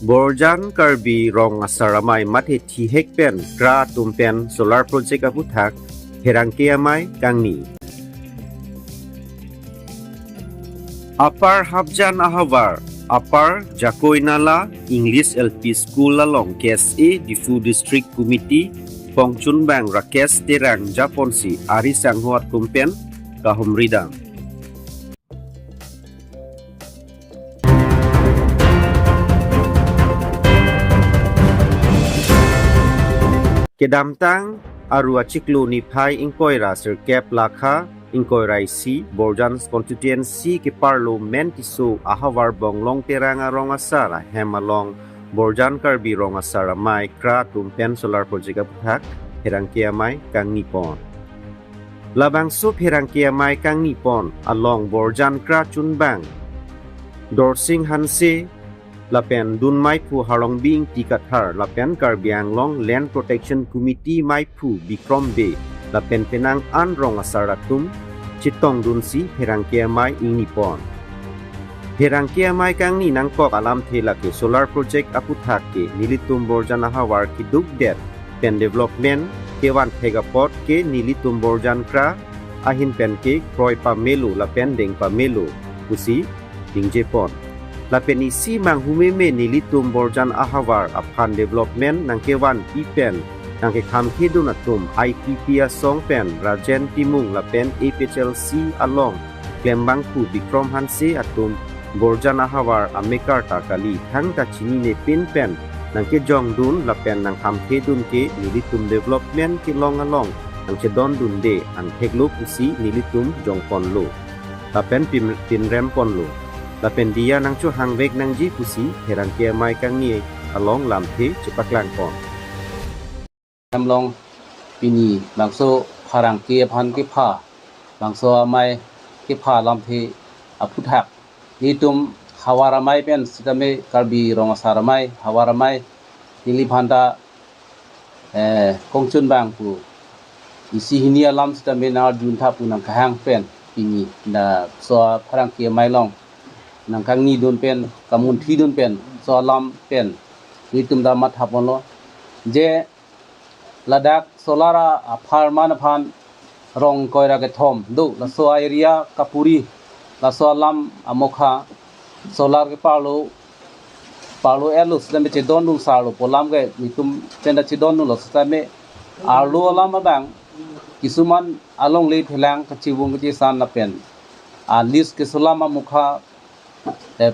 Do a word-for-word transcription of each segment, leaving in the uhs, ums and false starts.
Borjan Karbi Rong Asar Amei mathe thihek pen kra atum pen solar project aputhak pherangke amei kangni. Upper Hapjan ahavar, Upper Jakoinala English L P School along K S A Diphu District Committee pongchunbang Rakesh Terang japonsi ari sangho atum pen kahumridam. Kedamtang Aru achiklo niphai ingkoi ra sirkep lakha ingkoi ra isi Borjan constituency keparlo Mentiso ahavar Bonglong Terang arong asar ahem along Borjan Karbi Rong Asar Amei kra atum pen solar project aputhak pherangke amei kangni pon. Labangso pherangke amei kangni pon along Borjan kra chunbang Dorsing Hanse lapen dunmeiphu Harlongbi Ingti Kathar lapen Karbi Anglong Land Protection Committee meiphu Bikrom Bey lapen penang an rong asar atum chetongdunsi pherangke amei ingni pon. Pherangke amei kangni nangkok alamthe lake solar project aputhak ke nelitum Borjan ahavar kedukdet pen development kevan thek apot ke nelitum Borjan kra ahin pen ke kroi pamelo lapen deng pamelo pusi ningje pon. Lapen isi manghumeme nelitum Borjan ahavar aphan development nangkevanpi pen nangkekhamkhedun atum I P P asong pen Rajen Timung lapen A P H L C along klembangphu Bikrom Hanse atum Borjan ahavar amekar ta kali thangta chinine pin pen nangkejongdun lapen nangkhamkhedun ke nelitum development kelong along nangchedondunde angtheklo pusi nelitum jongponlo lapen pin-, pinrem ponlo. Lapen diya nangchohangvek nangji pusi pherangke amei kangni along lamthe chepaklang pon. Hem along pini bangso pherangke aphan kepha, bangso amei kepha lamthe aputhak nelitum havar amei pen sitame Karbi Rong Asar Amei havar amei neliphanta eh, kongchunbang pu isi hini alam sitame nang arjuntha pu nangkehang pen pini laso pherangke amei along nangkangnidun pen kamunthidun pen so alam pen nelitum ta matha ponlo je ladak solar a-, apharman aphan rong ingkoi ra kethom do laso area kapuri laso alam amokha solar keparlo parlo-etlo sitame chedondun sarlo pu alam ke nelitum penta chedondunlo sitame arlo alam abang kisuman alongle phelang kachivung kachisan lapen a list keso alam amokha eh,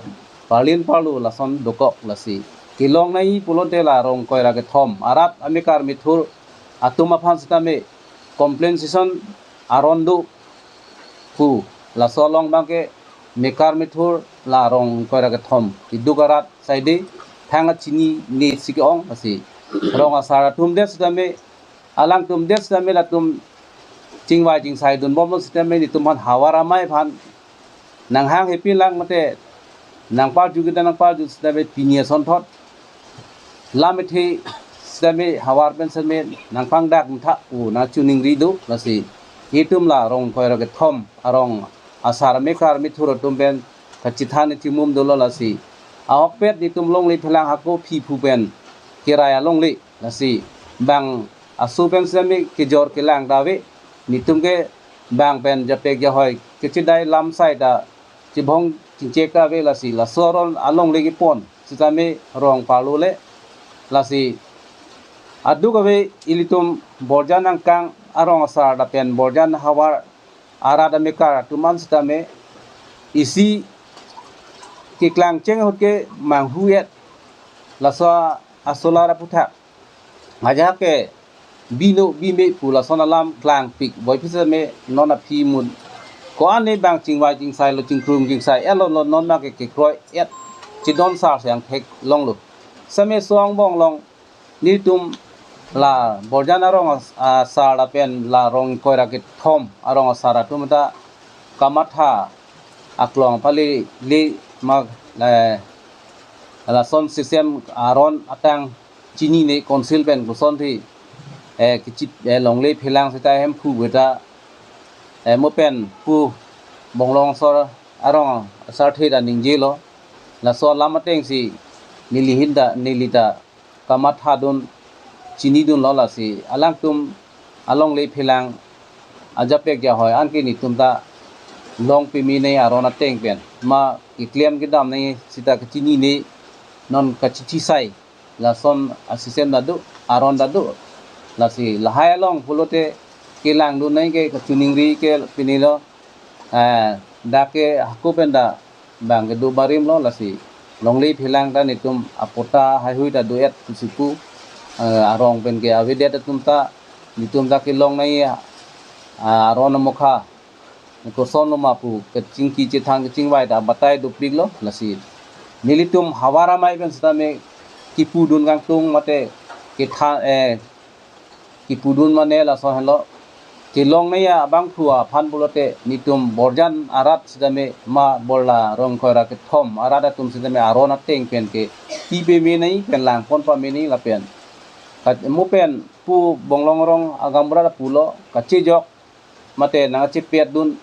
parlin parlo lason dokok lasi kelong nangji pulote la rong ingkoi ra kethom arat amekar methur atum aphan sitame compensation aron do pu laso along abangke mekar methur la rong ingkoi ra kethom keduk arat saide thang achinine si ke-ong lasi rong asar atum det sitame alangtum det sitame latum chingvai chingsaidunbomlo sitame nelitum aphan havar amei aphan nanghanghe pinlang mate nangparju kita nangparju sitame pini asonthot lam ethe sitame havar pen sitame nangpangdak mtha pu nangchiningri do lasi itum la rong ingkoi ra kethom arong asar amekar methur atum pen kachethan chimum dolo lasi ahokpet nelitum longle phelang hako phiphu pen kerai alongle lasi bang aso pen sitame kejor kelang ta ave nelitum ke bang pen japek jahoi kechedai lam sai ta chibong chingchek ta ave lasi laso aron alongle kepon sitame rong parlole lasi aduk ave ilitum Borjan angkang arong asar lapen Borjan havar arat amekar atum an sitame isi keklang cheng ahut ke manghu-et laso asolar aputhak ajahak ke bino bime pu lason alam klangpik boi phi sitame non aphi mun ko-an ne bang chingvai chingsailo chingkrung chingsai-etlo lo non abangke kekroi-et chedon sar si angtheklonglo sitame so angbong along nelitum la Borjan arong as-, asar lapen la rong ingkoi ra kethom arong asar atum ta kamatha aklong pali li ma la lason sisem aron atang chinine council pen kosonsi eh, kechit eh, longle phelang seta hem phu beta eh, mo pen pu Bonglong asor arong asarthe ta ningjelo laso alam atengsi neli hin ta, neli ta kamathadun, chinidunlo, lasi alangtum alongle phelang ajapek jahoi anke netum ta long peme nangji aron ateng pen, ma keklem kedam nangji seta kachinine, non kachithi sai, lason asystem ta do, aron ta do. Lasi lahai along pulote kelangdun nangji ke kachiningri ke pinilo, eh, dak ke hako pen ta bang kedo barimlo, lasi longle phelang ta netum apota haihui ta do-et pusi pu, eh, arong pen ke avedet atum ta, netum ta kelong nangji, ah, aron amokha kosonlo ma pu kachingki chethang kachingvai ta batai dopiklo, lasi nelitum havar amei pen sitame kipudun kangtung mate ketha, eh, kipudun mane laso henlo. Kelong nangji abangphu aphan pulote netum Borjan arat sitame ma Borla Rongkoi ra kethom arat atum sitame aron ateng pen ke pi peme nangji pen langpon pame nangji lapen. Kat-, mo pen pu Bonglong Rong agam bra pulo kachejok mate nangchepetdun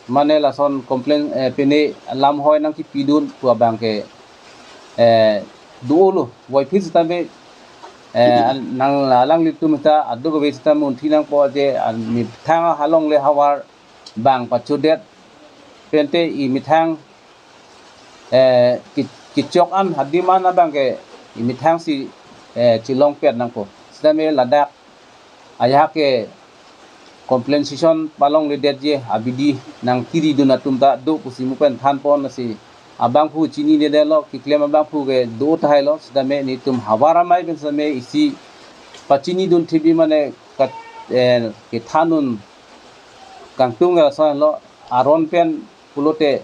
mane lason complain, eh, pine lamhoi nangkipidun pu abang ke, eh, do-olo, voiphit sitame, eh, an-, nang la-, alanglitum ta aduk ave sitame munthi nangpo je, an methang alongle havar bang pachodet pente i methang, eh, ki-, kechok an hadim an abang ke i methang si, eh, chelongpet nangpo. Sitame ladak ajahak ke compensation palongledetji abidi nangkiridun atum ta do pusi mo pen thanpon, lasi abangphu chininedetlo, keklem abangphu ke do tahailo, sitame netum havar amei pen sitame isi pachinidun thibi mane kat, eh, kethandun kangtung laso henlo, aron pen pulote,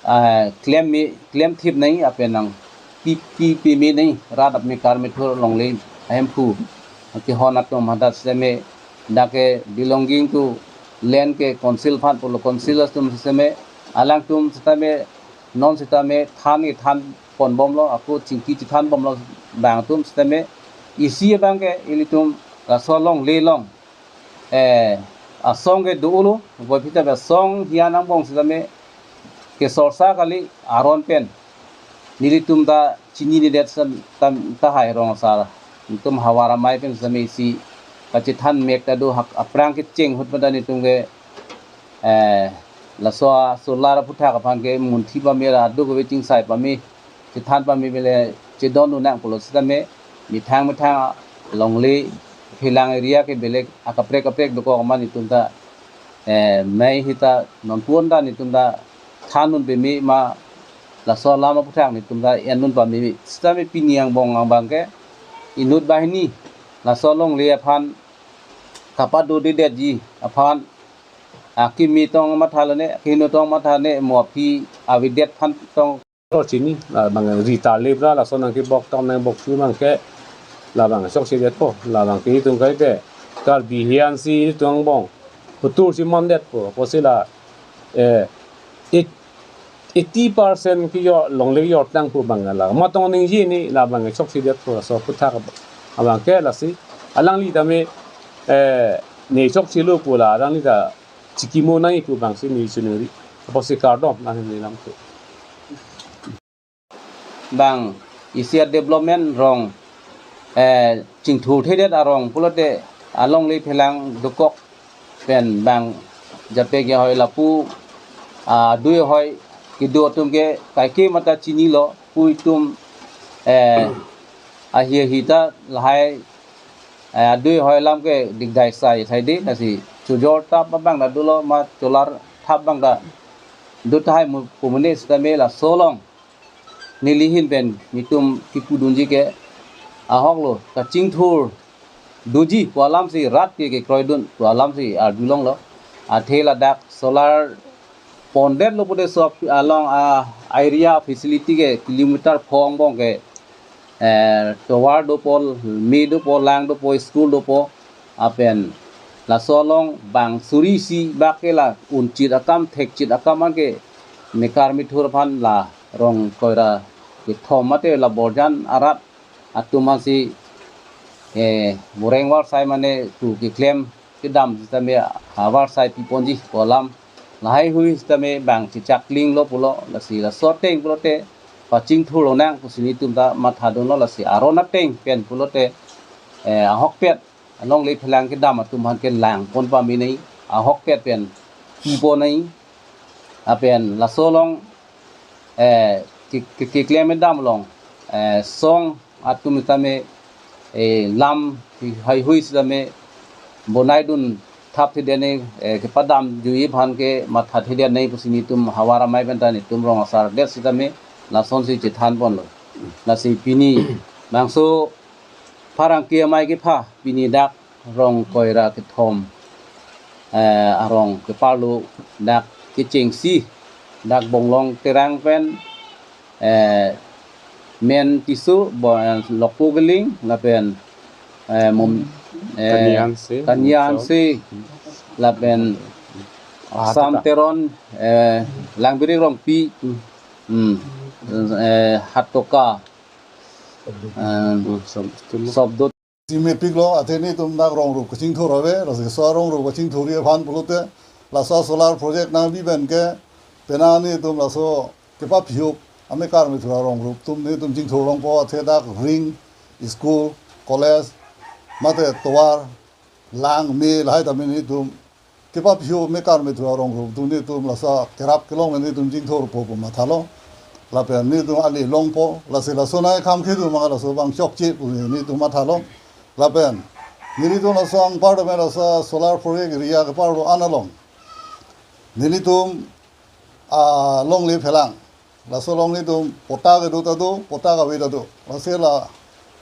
ah, klem me, klemthip nangji apen nang pi, pi, peme nangji rat ap mekar methur longle ahemphu kehon atum hadak sitame dak ke belonging to land ke council aphan pulo, council atum sitame alangtum sitame non sitame than kethan ponbomlo, ako chingki chethanbomlo, bang atum sitame isi abang ke ilitum laso longle along, eh, asong ke do-olo, voiphit ta asong hian angbong sitame kesorsa kali aron pen nelitum ta chininedet sam tam tahai rong asar, netum havar amei pen sitame isi kachethan mek ta do, hak aphrang kecheng ahut pada netum ke, eh, laso solar aphuthak aphan ke munthi pame ra aduk ave chingsai pame, chethan pame bele chedondun nang pulo sitame methang methang longle phelang area ke bele akaprek kaprek dokok ma netum ta, eh, mei hita nonpon ta netum ta thandun peme ma laso alam aphuthak netum ta endun pame sitame pini angbong angbang ke inut banghini laso longle aphan kapadodedetji aphan akimi tong mathalone, akehingno tong mathalone, mo aphi avedet aphan tong. Ro chini, labang ri ta le bra, lason nangkebok tong nangbok chu abang ke, labang chokchedetpo, labang ke itum kai pe, Karbi hian si itum angbong, putur si mandetpo, apotsi la, eh, it, eighty percent ke yo longle yo tang pu abang la, matong ningje ni labang chokchedetpo, laso aphuthak abang ke lasi, alangli tame, eh, ne chokchelo pu la, alangli ta chikimo nangji pu abang si ne chiningri. Apotsi kardom nang ne lam ke. Bang isi a-development rong, eh, chingthurthedet arong pulote alongle phelang dokok pen bang jape ke hoi lapu, ah, adui ahoi kedo atum ke kaike mata chinilo pu itum, eh, ahi ahi ta lahai, eh, adui ahoi alam ke dikdai sai sai de, lasi chojor thap abang ta dolo ma cholar thap abang ta do tahai mu pumune sitame laso along neli ahin pen netum kipudunji ke ahoklo kachingthur doji pu alam si rat ke kekroidun pu alam si arjulonglo. Athe ladak solar pondetlo pute so along a area facility ke kilometer pho angbong ke, eh, tovar dopo, me dopo, lang dopo, school dopo, apen laso along bang suri isi bak ke la unchit akam thekchit akam anke mekar methur aphan la Rongkoi ra kethom mate la Borjan arat atum ansi, eh, boreng war sai mane tu keklem kedam sitame havar sai piponji pu alam lahai hui sitame bang chechak klinglo pulo, lasi laso ateng pulote pachingthur lonang pusi nelitum ta mathadunlo. Lasi aron ateng pen pulote, eh, ahokpet alongle phelang kedam atum aphan ke langpon pame nangji, ahokpet pen kipon nangji. Lapen laso along, eh, ke, ke, keklem kedam along, eh, song atum tame, eh, lam haihui sitame bonaidun thap thedet nangji, eh, kepadam juji aphan ke matha thedet nangji pusi nelitum havar amei pen ta nelitum rong asar det sitame lasonsi chethanponlo. Lasi pini bangso pharangke amei kepha, pini dak rong koira kethom, eh, arong keparlo dak kechengsi, dak Bonglong Terang pen, eh, Men Tisso, bo-, eh, Lokpo Killing, lapen, eh, Mom-, eh, Kania Hanse, Kania Hanse, lapen Ah, Sam Teron, eh, Langbirik Rongpi, hmm, eh, Hatoka, eh, Sobdo. Simepiklo, athe nelitum dak rong rup kachingthur ave, laso rong rup kachingthurji aphan pulote, laso solar project nangpi pen ke, penang nelitum laso kepaphihup amekar methur arong rup atum nelitum chingthur longpo, athe dak ring, school, college, mate tovar, lang, me, lahai tame nelitum kepaphihup amekar methur arong rup atum nelitum laso kerap kelong nelitum chingthurpo pu mathalo. Lapen nelitum ale longpo, lasi laso nai kham khedun mang laso abang chokche pu nelitum mathalo. Lapen nelitum laso anpar tame laso solar project area keparlo an along nelitum alongle phelang, laso along nelitum patta kedo ta do, patta kave ta do. Lasi la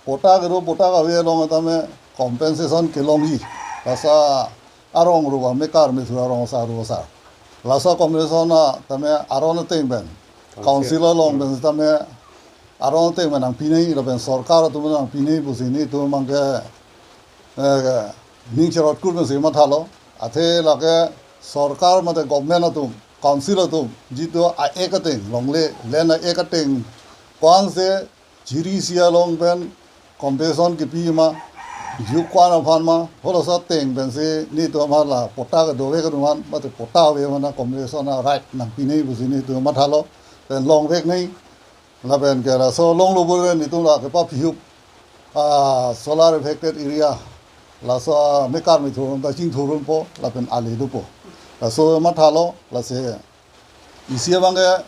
patta kedo, patta kave along tame compensation kelongji, laso arong rup amekar methur arong asar ru asar. Laso compensation tame aron ateng pen, council along pen tame aron ateng pen nangpi nangji, lapen sorkar atum nangpi nangji pusi nelitum abang ke, eh, ning cherot kur pensi mathalo. Athe lake sorkar mate government atum, council atum, jitu a-ek ateng, longle land a-ek ateng, ko-ansi chiri isi along pen compensation kipi ma, juk ko-an aphan ma, halaso ateng pensi nelitum aphan la patta kedovek atum aphan, mate patta ave aphan compensation a-right nangpi nangji pusi nelitum mathalo, pen longvek nangji. Lapen ke laso longlo bor nelitum la kepaphihup, ah, solar affected area, laso amekar methur ta chingthurdunpo, lapen ale dopo. Laso mathalo, lasi isi abang ke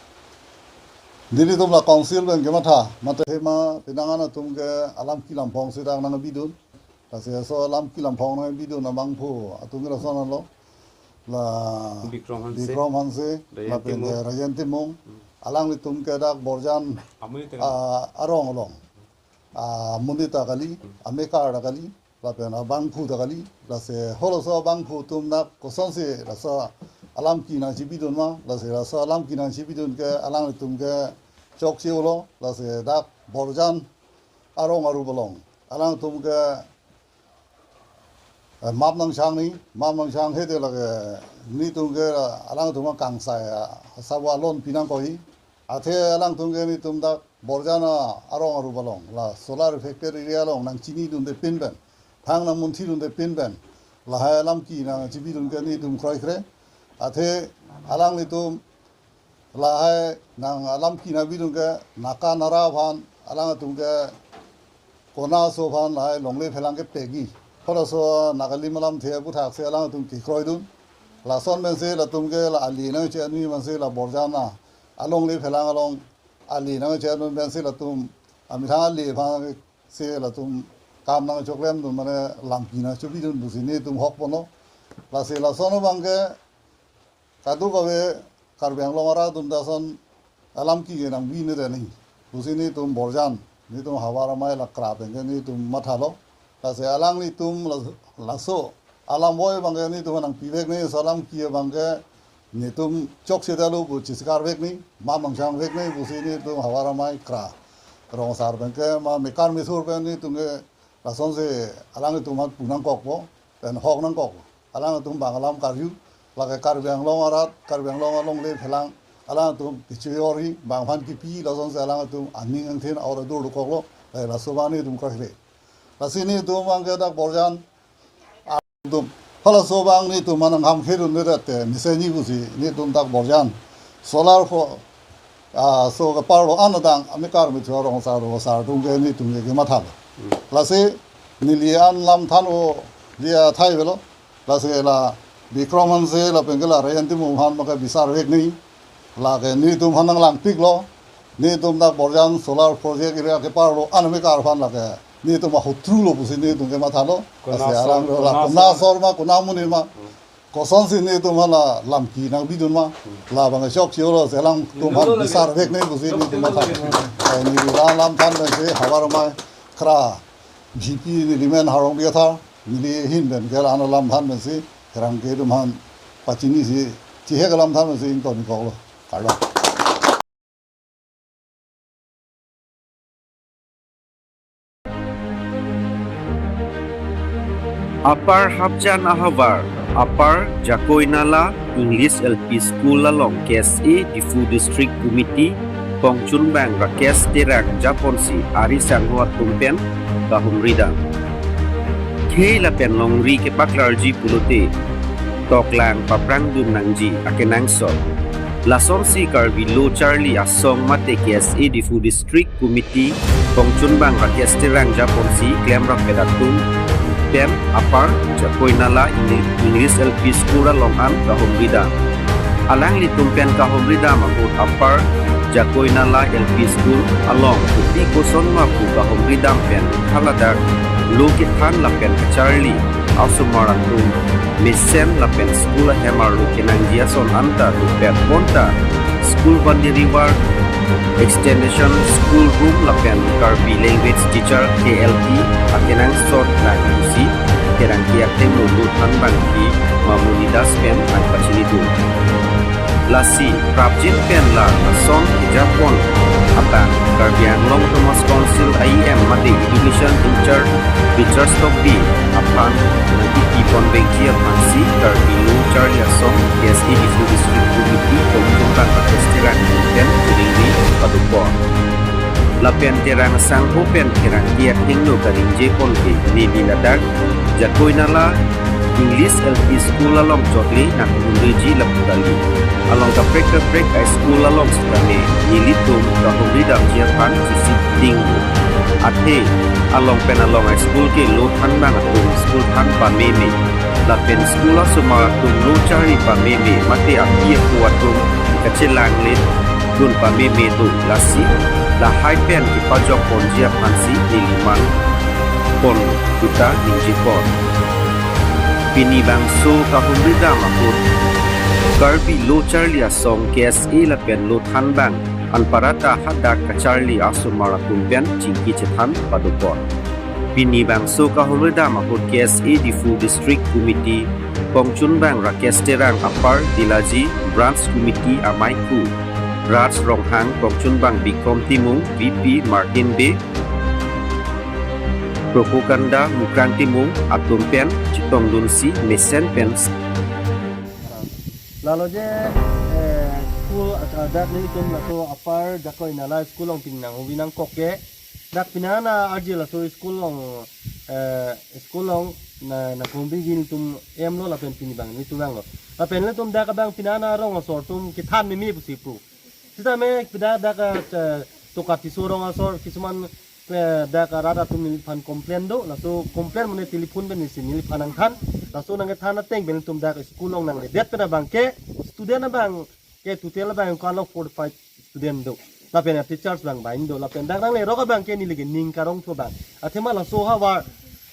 nelitum la council pen kematha, mate hema penang an atum ke alam ki lam phong si dak nangbidun. Lasi laso alam ki lam phong nangbidun abangphu atum ke lason lo. La Bikrom Hanse. Bikrom Hanse, Rajen lapen Timung. Ke Rajen Timung. Hmm. Alanglitum ke dak Borjan, Amonit ta kali. Ah, arong along. Ah, amonit ta kali, amekar ta kali, lapen abangphu ta kali, lasi halaso abangphu atum dak kosonsi laso alam ki nangchibidun ma, lasi laso alam ki nangchibidun ke alanglitum ke chokche-olo, lasi dak Borjan arong arup along alangtum ke eh, map nangchang nangji, map nangchang hede lake nelitum ke alangtum kangsai, ah, sabo alon pinangkokji. Athe alangtum ke nelitum dak Borjan arong arup along, la solar affected area along nangchinidunde pin pen, thang nangmunthidunde pin pen, lahai alam ki nangchibidun ke nelitum kroikre. Athe alanglitum lahai nang alam ki nangbidun ke naka nara aphan, alangtum ke kona aso aphan lahai longle phelang kepekji. Halaso nakalim alamthe aputhaksi alangtum kekroidun. Lason pensi latum ke la ale nangchenui mansi la Borjan alongle phelang along ale nangchenui pensi latum amethang ale aphan si latum kam nangchoklemdun mane lam ki nangchobidun pusi nelitum hokponlo. Lasi lason abang ke kadokave Karbi Anglong arat atum ta lason alam ki nangbi nangji pusi nelitum Borjan, nelitum havar amei la kra pen ke nelitum mathalo. Lasi alanglitum la-, laso alam voi abang ke nelitum nangpivek nangji, laso alam ki abang ke nelitum chokche detlo pu chesikar vek nangji, map nangchang vek nangji pusi nelitum havar amei kra rong asar pen ke ma mekar methur pen nelitum ke lasonsi alanglitum aphan pu nangkokpo, pen hok nangkokpo. Alangtum bang alam karju, lake Karbi Anglong arat, Karbi Anglong alongle phelang, alangtum kechoiorji, bang aphan kipi, lasonsi alangtum aning angthin aura dur dokoklo, eh, laso abang nelitum kroikre. Lasi nelitum abang ke dak Borjan atum. Halaso abang nelitum manang ham khedun nirate, mesen nangji pusi, nelitum dak Borjan solar fo-, ah, so kepar lo an adang, amekar me chuarong sar lo sar atum ke netum ke kemathalo. Lasi neli an lam than o dia thai velo. Lasi la Bikram Hanse lapen ke la Rayan Timung aphan maka bisar vek ni. Lake netum aphan nanglangpiklo. Netum dak Borjan solar project area kepar lo an amekar aphan lake netum ahutru lo pusi netum kemathalo. Kona Lasi sor, alang lo la kona kona sor. sor ma, kona amonit ma. Kosonsi netum aphan la lamki nangbidun ma. Labang chokche lo, lasi alangtum aphan Lolo lagi. bisar vek ni pusi netum mathalo. Eh, neli la lam than pensi havar mai kra G P neli men Harong Biathar, neli ahin pen ke la an lam than pensi kerang ke atum aphan pachinisi chihek lam than pensi ington ikok lo. Kardom. Apar Hapjan ahavar, Apar Jakoinala English L P School along K S A Diphu District Committee, Kongchunbang Rakesh Terang japonsi ari sangho atum pen kahumridam. Khei lapen longri kepaklarji pulote, toklang paprangdun nangji akenangsot. Lasonsi Karbi Lo Charli Asong mate K S A Diphu District Committee, Kongchunbang Rakesh Terang japonsi klemrap pen atum pen Apar Jakoinala English L P School along an kahumridam. Alanglitum pen kahumridam ahut Apar Jakoinala L P School along kopi koson ma pu kahumridam pen haladak lo kethan lapen kacharli asomar atum mesen lapen school ahem arlo kenangji ason anta dopet bonta school boundary wall extension, school room lapen Karbi language teacher K L T akenangsot nangkusi kerang kiak tenglo lo thanbang ki Mamuni Das pen nangpachinidun. Lasi prapjin pen la ason kejapon aphan Karbi Anglong Autonomous Council I E M mate Education in-charge Richard Tokbi aphan nangkipi ponbengji aphansi Karbi Lo Charli Asong K S A Diphu District Committee Kongchunbang Rakesh Terang pen kiringri padopon. Lapen Terang sangho pen kerang kiak hingno kaningje ponke neli ladak Jakoinala English L P School along chokle nangkahumriji lapu kali. Along kaprek kaprek a-school along sitame nelitum kahumridamji aphan chisiting. Athe along pen along a-school ke lo thanbang atum school than pameme. Lapen school asomar atum lo charli pameme mate api apo atum kachelangle dun pameme do, lasi lahai pen kepajok ponji aphansi neli man pon puta ningje pon. Pini bangso kahumridam ahut Karbi Lo Charli Asong K S A lapen lo thanbang anparta hadak kacharli asomar atum pen chingki chethan padopon. Pini bangso kahumridam ahut K S A Diphu District Committee Kongchunbang Rakesh Terang, Apar Dilaji Branch Committee amei ku Raj Ronghang, Kongchunbang Bikrom Timung, V P Martin Bey, Propaganda Mukrang Timung atum pen chetongdunsi mesen pen. Lalo je, eh, school, ah, dak nelitum laso Apar Jakoinala school along pini nanghumri nangkok ke. Dak pini an arje laso school along, eh, school along na, nangkahumriji nelitum emlo lapen pini abang nelitum vanglo. Lapen nelitum dak abang pini an arong asor atum kethan meme pusi pu. Sitame pida dak, eh, Tokatiso rong asor kisuman, eh, dak arat atum neliphan complain do, laso complain mane telephone pen isi neliphan nangthan, laso nangkethan ateng pen nelitum dak school along nangledet pen abang ke student abang ke total abang ko-an lo forty-five student do. Lapen teachers abang bain do, lapen dak nanglerok abang ke neli ke ning karong thu abang. Athema laso havar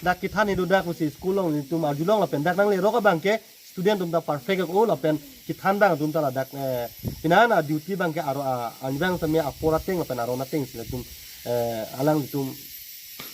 dak kethan do dak pusi school along nelitum arjulong lapen dak nanglerok abang ke student atum ta perfect o lapen kethan abang atum ta ladak, eh, pini an a-duty abang ke aro, ah, anbang same apor ateng lapen aron atengsi latum, eh, alanglitum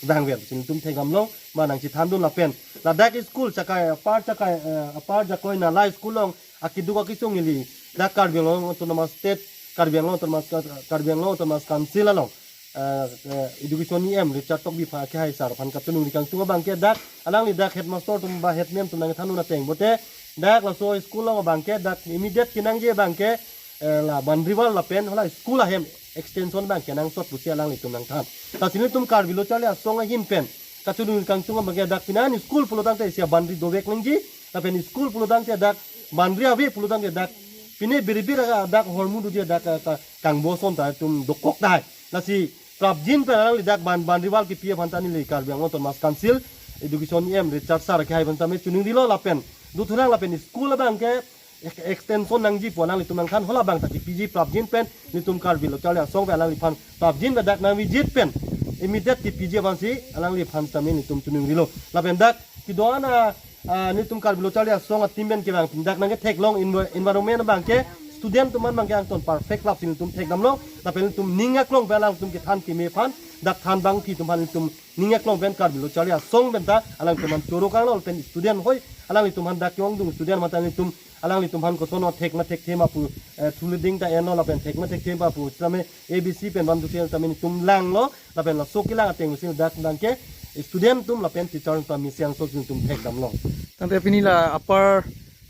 vangver si nelitum thekdamlong ma nangchethandun lapen ladak school Jakai, Apar Jakai, eh, Apar Jakoinala school along akeduk akesung ili dak Karbi Anglong Autonomous State, Karbi Anglong Autonomous, Karbi Anglong Autonomous Council along, eh, eh, Education E M Richard Tokbi aphan kehai sar aphan kachiningri kangtung abang ke dak alangli dak headmaster atum ba headman atum nangthandun ateng pote dak laso school along abang ke dak immediate kenangji abang ke, eh, la boundary wall lapen hala school ahem extension abang ke nangsot pusi alanglitum nangthan. Lasi nelitum Karbi Lo Charli Asong ahin pen kachiningri kangtung abang ke dak pini an school pulotangte isi boundary dovek nangji, lapen school pulotangte dak boundary ave pulotangte dak Pine biribir aga dak hormu doji dak, eh, ka-, kangbo ason ta itum dokok dai. Lasi prapjin pen alangli dak ban, boundary wall kipi aphan ta neli Karbi Anglong Autonomous Council Education E M Richard Sir kehai aphan tame choningri lo lapen dothulang lapen school abang ke ek-, extension nangji pu alanglitum nangthan, hala abang ta kipiji prapjin pen nelitum Karbi Lo Charli Asong pen alangliphan prapjin pen dak nangvijit pen immediate kipiji aphansi alangliphan tame nelitum choningri lo. Lapen dak kedo-an a, ah, nelitum Karbi Lo Charli Asong a-team pen kevang dak nangketheklong envi-, environment abang ke student atum an abang ke angton perfect lap si nelitum thekdamlong. Lapen nelitum ning aklong pen alangtum kethan keme aphan dak thanbangpi atum aphan nelitum ning aklong pen Karbi Lo Charli Asong pen ta alangtum aphan choro kanglo pen student hoi alanglitum aphan dak ke-ongdung student mata nelitum alanglitum aphan koson thekma thekthe ma pu, eh, thuliding ta enlo lapen thekma thekthe ma pu tame A B C pen ban dukhe tame nelitum langlo lapen laso kelang ateng usin dak abang ke student atum lapen teacher atum tame siang so nelitum thekdamlong. Tangte pini la Upper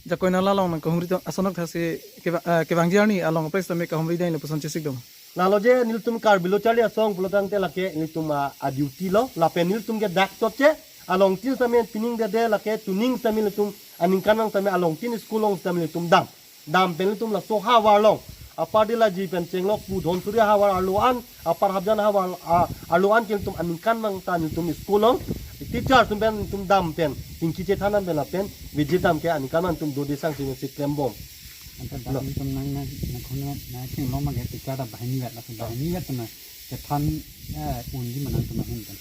Jakoinala along nangkahumri atum asonok thasi keva-, eh, kevangji arni along apres tame kahumri dai lapuson chesik dong. Lalo je nelitum Karbi Lo Charli Asong pulo tangte lake nelitum a, a-duty lo lapen nelitum ke dak chotche along tin tame pining dede lake tuning tame nelitum aningkanvang tame along tin school along tame nelitum dam. Dam pen nelitum laso havar along Upper Dillaji pen chenglok pu Dhansiri havar arlo an, Upper Hapjan havar, a, arlo an ke nelitum aningkanvang ta nelitum school along teacher atum pen nelitum dam pen tingki chethan dam pen lapen vijit dam ke aningkanvang nelitum dode sangsi si klembom. Anta lo. Dak nelitum nang na, nang khun na, na chenglok ma ke teacher ta banghini vet, lapen banghini vet pen kethan, eh, unji ma nangtum ahin pen.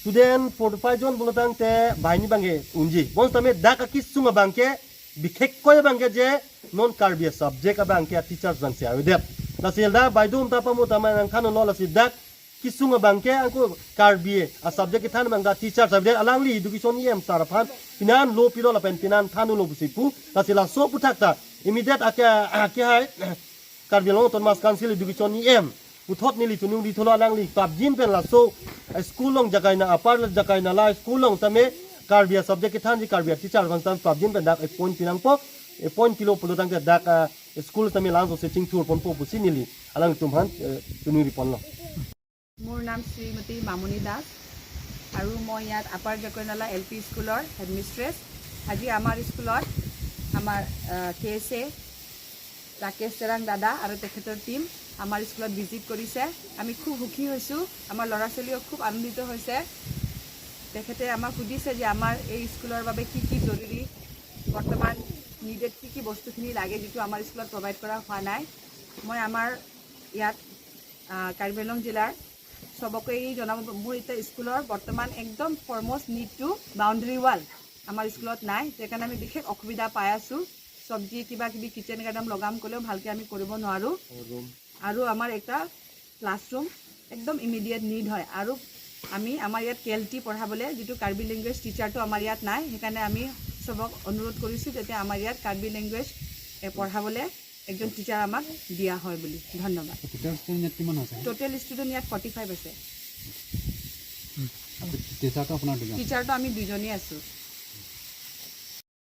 Student forty-five jon pulo tangte banghini abang ke unji. Bonsitame dak akesung abang ke bikhek koi abang ke je non Karbi a-subject abang ke a-teachers abang si avedet. Lasi dak baidum ta pamu tame nangthanlo lasi dak kesung abang ke angko Karbi a-subject kethan abang ta teachers avedet alangli education E M sir aphan pinan lo pilo lapen pinan thanlo pusi pu. Lasi laso aphuthak ta immediate ake, ake hai Karbi Anglong Autonomous Council Education E M puthot neli choningri thulo alangli prapjin pen laso, eh, school along Jakaina Upper Jakainala school along tame Karbi a-subject kethanji Karbi a-teacher abang tame prapjin pen dak appoint pinangpo, appoint pilo pulo tangte dak, eh, school tame langso se chingthur ponpo pusi neli alangtum aphan, eh, choningri ponlo. মোৰ নাম শ্ৰীমতী মামনি দাস আৰু মই ইয়াত আপাৰ জকৈনালা L P স্কুলৰ হেডমিষ্ট্ৰেছ। আজি আমাৰ স্কুলত আমাৰ, আহ, কে এছ এ ৰাকেশ তেৰাং দাদা আৰু তেখেতৰ টীম আমাৰ স্কুলত ভিজিট কৰিছে। আমি খুব সুখী হৈছোঁ, আমাৰ ল'ৰা ছোৱালীও খুব আনন্দিত হৈছে। তেখেতে আমাক সুধিছে যে আমাৰ এই স্কুলৰ বাবে কি কি জৰুৰী, বৰ্তমান নিডেড কি কি বস্তুখিনি লাগে, যিটো আমাৰ স্কুলত প্ৰভাইড কৰা হোৱা নাই। মই আমাৰ ইয়াত, আহ, কাৰ্বি আংলং জিলাৰ সবকে এই জনাব, মোৰ এতিয়া স্কুলৰ বৰ্তমান একদম ফৰমষ্ট নিডটো বাউণ্ডেৰী ৱাল আমাৰ স্কুলত নাই, সেইকাৰণে আমি বিশেষ অসুবিধা পাই আছোঁ। চব্জি কিবা কিবি কিটচেন গাৰ্ডেন লগাম ক'লেও ভালকৈ আমি কৰিব নোৱাৰোঁ। আৰু আমাৰ এটা ক্লাছৰুম একদম ইমিডিয়েট নিড হয়। আৰু আমি, আমাৰ ইয়াত কে এল টি পঢ়াবলৈ যিটো কাৰ্বি লেংগুৱেজ টিচাৰটো আমাৰ ইয়াত নাই, সেইকাৰণে আমি চবক অনুৰোধ কৰিছোঁ যাতে আমাৰ ইয়াত কাৰ্বি লেংগুৱেজ, এ, পঢ়াবলৈ একজন টিচাৰ আমাক দিয়া হয় বুলি। ধন্যবাদ। টোটেল ষ্টুডেণ্ট ইয়াত কিমান আছে? টোটেল ষ্টুডেণ্ট ইয়াত ফৰ্টি ফাইভ আছে। টিচাৰটো আপোনাৰ দুজন? টিচাৰটো আমি দুজনেই আছোঁ।